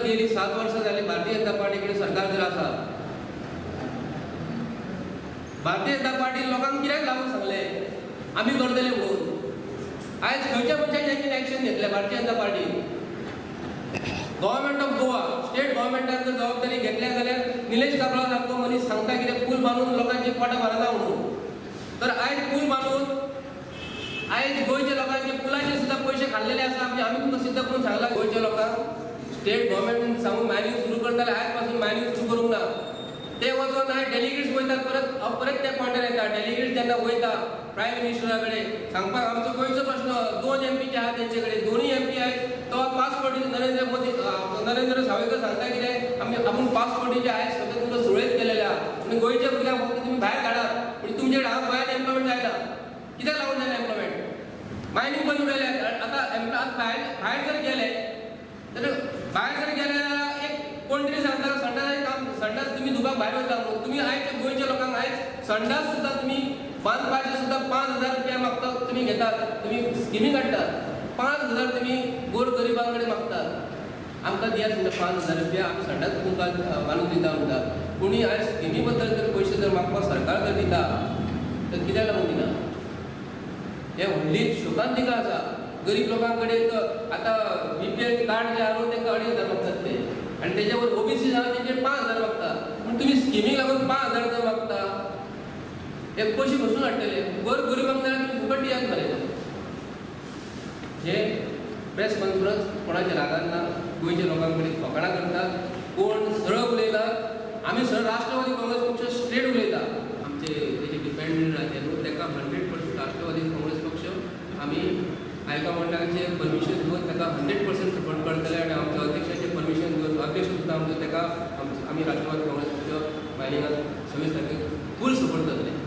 गेली 7 वर्सां जाली भारतीय जनता पार्टी कडेन सरकार जर आसा, भारतीय जनता पार्टी लोकांक कित्याक लागून सांगलें आमी करतले म्हणून? आयज खंयच्या मनशाचें एक्शन घेतलें Bharatiya Janata party? Government of Goa, state गव्हर्मेंटान जर जबाबदारी घेतल्या जाल्यार निलेश काब्राल सारको मनीस सांगता कितें पूल बांदून लोकांची पोटां भरना म्हणून. तर आयज पूल बांदून आयज गोंयच्या लोकांचे पुलाचे सुद्दां पयशे खाल्लेले आसा. आमी तुमकां सिद्ध करून सांगला, गोंयच्या लोकांक स्टेट गव्हर्मेंट सांगून मायनींग सुरू करताले, आयज पासून मायनींग सुरू करूंक ना. ते वचोन आयज डेलिगेट्स वयतात, परत परत त्या पॉयंटार येता. डेलिगेट्स जेन्ना वयता प्रायम मिनिस्टरा कडेन सांगपाक आमचो गोंयचो प्रश्न, 2 एम पी जे आहा तेंचे कडेन, 2 एम पी आयज तो पासपोर्ट नरेंद्र मोदी नरेंद्र सावयकर सांगता कितें आमी आपूण पासपोर्टीचे आयज सगळें तुमकां सुरळीत केलेले आहा, आनी गोंयच्या भुरग्यांक फक्त तुमी भायर काडात म्हणजे तुमचे कडेन हांगा गोंयांत एम्प्लॉयमेंट जायना. कित्याक लागून जायना एम्प्लॉयमेंट? मायनींग बंद उडयल्या. आतां भायर भायर जर गेले तर भायर जर गेले एक कोण तरी सांगता संडास काम, संडास तुमी धुवपाक भायर वयता म्हणून. तुमी आयज गोंयच्या लोकांक आयज संडास सुद्दां तुमी बांदपाचे सुद्दां 5,000 रुपया मागता, तुमी घेतात, तुमी स्किमी काडटात, 5,000 तुमी गोर गरिबां कडेन मागतात. आमकां दियात म्हणटा 5,000 रुपया, आमी संडास तुमकां बांदून दिता म्हणटा. कोणी आयज स्किमी बद्दल जर पयशे जर मागपाक सरकार जर दिता तर कित्याक लागून दिना? हे व्हडली शोकांतिका आसा. गरीब लोकां कडेन आतां BPL card जे आहा न्हू तांकां 2,500 मागतात ते, आनी तेज्या वर OBC आहा तेंचेर 5,000 मागता. पूण तुमी स्किमीक लागून 5,000 जर मागता, हे पयशे बसून हाडटले. गोर गरिबांक जाल्यार तुमी फुकट दियात मरे. हे प्रेस कॉन्फरन्स कोणाच्या रागान ना, गोंयच्या लोकां कडेन फकाणां करतात. कोण सरळ उलयता, आमी सरळ राष्ट्रवादी काँग्रेस पक्ष स्ट्रेट उलयता. आमचे तेजे डिपेंडंट आहा न्हू ताका 100% राष्ट्रवादी काँग्रेस पक्ष आमी हायकमांडाचे परमिशन घेवन ताका 100% सपोर्ट करतले, आनी आमच्या अध्यक्षाचें परमिशन घेवन अध्यक्ष सुद्दां आमचो ताका आमी राष्ट्रवादी काँग्रेस पक्ष मायनिंगाक 26 तारखेक फूल सपोर्ट करतले.